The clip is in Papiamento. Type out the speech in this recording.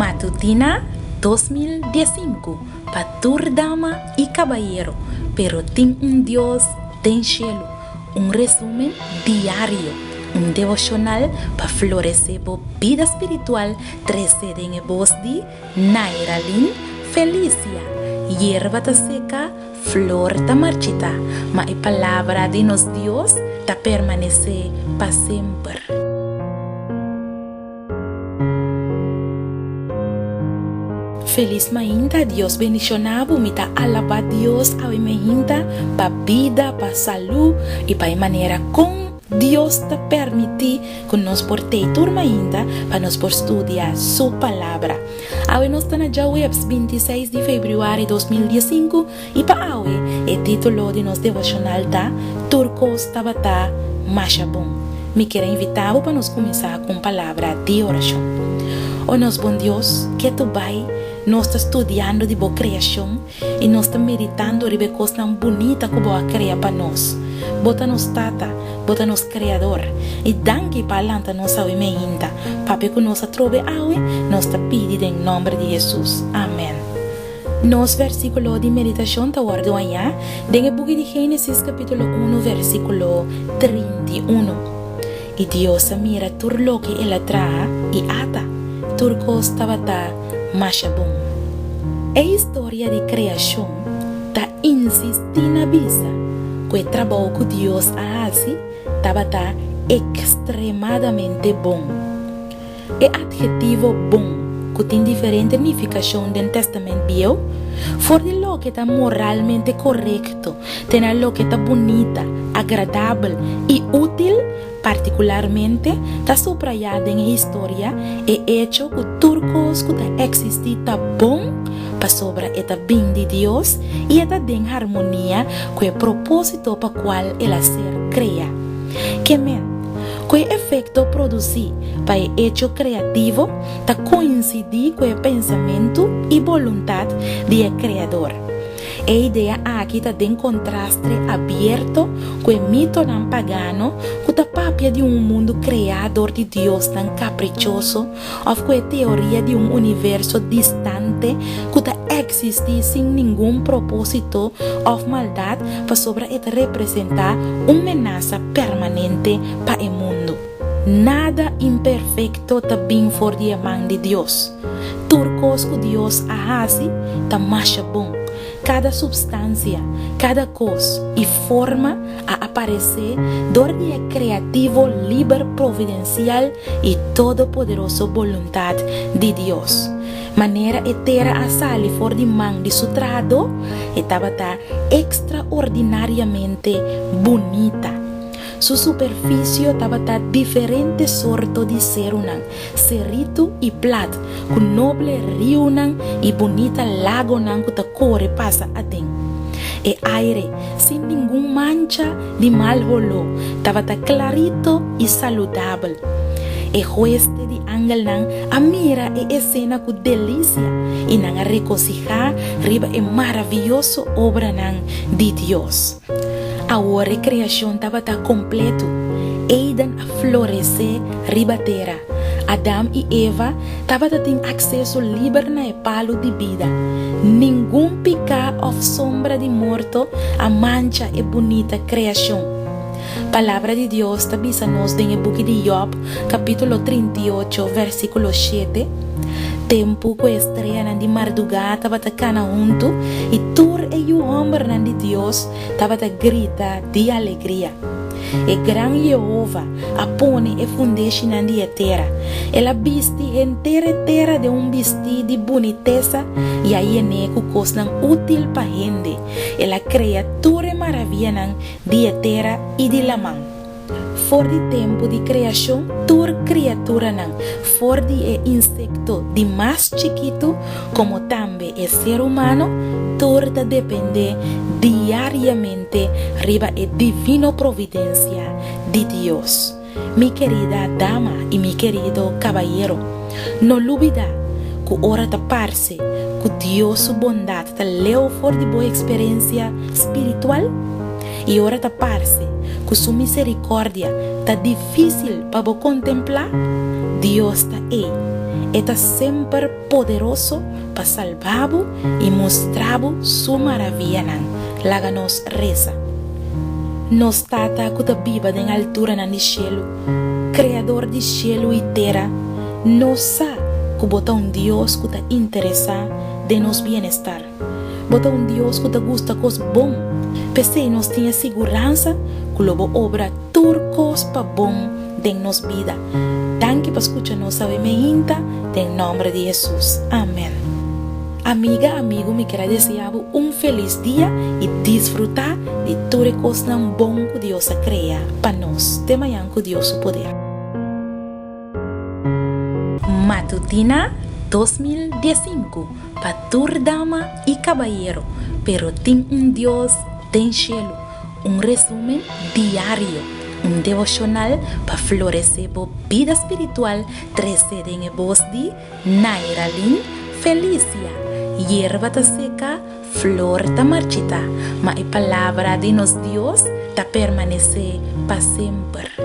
Matutina 2015 pa tur dama i kabayero, pero tin un Dios den shelu. Un resumen diario, un devoshonal pa floresé bo bida spiritual trese den e bos di Nairalyn Felicia. Yerba ta seka, flor ta marchitá, ma e palabra di nos Dios ta permanesé pa semper. Felis mainta Dios bendiciona bo mi ta alaba Dios awe mainta pa bida pa salu y pa e manera con Dios ta permiti cu nos por tey tur mainta pa nos por studia su palabra awe nos ta na djaweps 26 di februari 2015 y pa awe e titulo di nos devocional ta Tur cos tabata masha bon. Mi kier a invitá bo pa nos kuminsá ku un palabra di orashon. O nos bon Dios, ketu bai nos ta studiando di bo kreashon i nos ta meditando riba e kosnan bunita ku bo a krea pa nos. Bo ta nos Tata, bo ta nos Kreador. I danki pa a lanta nos awe meinta. Papia ku nos atrobe awe, nos ta pidi den nòmber di Hesus. Amèn. Nos versíkulo di meditashon ta wòrdu hañá den e buki di Génesis kapítulo unu versíkulo 31. I Dios a mira tur loke el a traha, i ata, tur kos tabata masha bon. E historia di kreashon ta insistí na bisa ku e trabou ku Dios a hasi tabata ekstremadamente bon. E adhetivo bon, ku tin diferente nifikashon den Tèstamènt Bieu, for di loke ta moralmente korekto te na loke ta bunita, agradabel i útil, partikularmente ta suprayá den e historia e echo ku tur kos ku ta eksistí ta bon pasobra e ta bin di Dios i e ta den harmonia ku e propósito pa kual el a ser kreá. Ke men? Ku e efekto produsí pa e echo kreativo ta koinsidí ku e pensamentu i boluntat di e Kreador. E idea aki ta den kontrastre abierto ku e mitonan pagano ku ta papia di un mundu kreá dor di diosnan kaprichoso òf ku e teoria di un universo distante ku ta eksistí sin ningun propósito òf maldat pasobra e ta representá un menasa permanente pa e mundu. Nada imperfekto ta bin for di e man di Dios. Tur kos ku Dios a hasi ta masha bon. Kada supstansia, kada kos i forma a aparesé dor di e kreativo liber providensial i todopoderoso boluntat di Dios. Manera e tera a sali for di man di su trahadó, e tabata ekstraordinariamente bunita. Su superfisio tabata diferente sorto di serunan, seritu i plat, ku noble riunan i bunita lagonan ku ta kore pasa aden. E aire, sin ningun mancha di mal holó, tabata klarito i saludabel. E hueste di angelnan a mira e esena ku delisia i nan a regosihá riba e maravioso obranan di Dios. Awor e kreashon tabata kompletu. Eden a floresé riba tera. Adam i Eva tabata tin akseso liber na e palu di bida. Ningun piká òf sombra di morto a mancha e bunita kreashon. Palabra di Dios ta bisa nos den e buki di Yòb, kapítulo 38, versíkulo shete, Tempu ku e streanan di mardugá tabata kana huntu i tur e yu hòmbernan di Dios tabata grita di alegria. E gran Yehova a pone e fundeshinan di e tera. El a bisti henter e tera den un bistí di bunitesa i a yen'é ku kosnan útil pa hende. El a krea tur e maravianan di e tera i di laman. For di tempu di kreashon tur kriaturanan, for di e insekto di mas chikitu komo tambe e ser humano, tur ta dependé diariamente riba e divino providensia di Dios. Mi kerida dama i mi kerido kabayero, no lubidá ku ora ta parse ku Dios su bondat ta leu for di bo eksperensia spiritual, i ora ta parse ku su miserikòrdia ta difísil pa bo kontemplá, Dios ta ei. E ta semper poderoso pa salba bo i mustra bo su maravianan. Laga nos resa. Nos Tata ku ta biba den alturanan di shelu, Kreador di shelu i tera, nos sa ku bo ta un Dios ku ta interesá den nos bienestar. Bo ta un Dios ku ta gusta kos bon. P'esei nos tin e siguransa ku lo bo obra tur kos pa bon den nos bida. Danki pa skucha nos awe meinta den nòmber di Hesus. Amen. Amiga, amigu mi kier a desea bo un felis dia i disfrutá di tur e kosnan bon ku Dios a krea pa nos. Te mañan ku Dios su poder. Matutina 2015 pa tur dama i kabayero, pero tin un Dios den shelu, un resumen diario, un devoshonal pa floresé bo bida spiritual trese den e bos di Nairalyn Felicia. Yerba ta seka, flor ta marchitá, ma e palabra di nos Dios ta permanesé pa semper.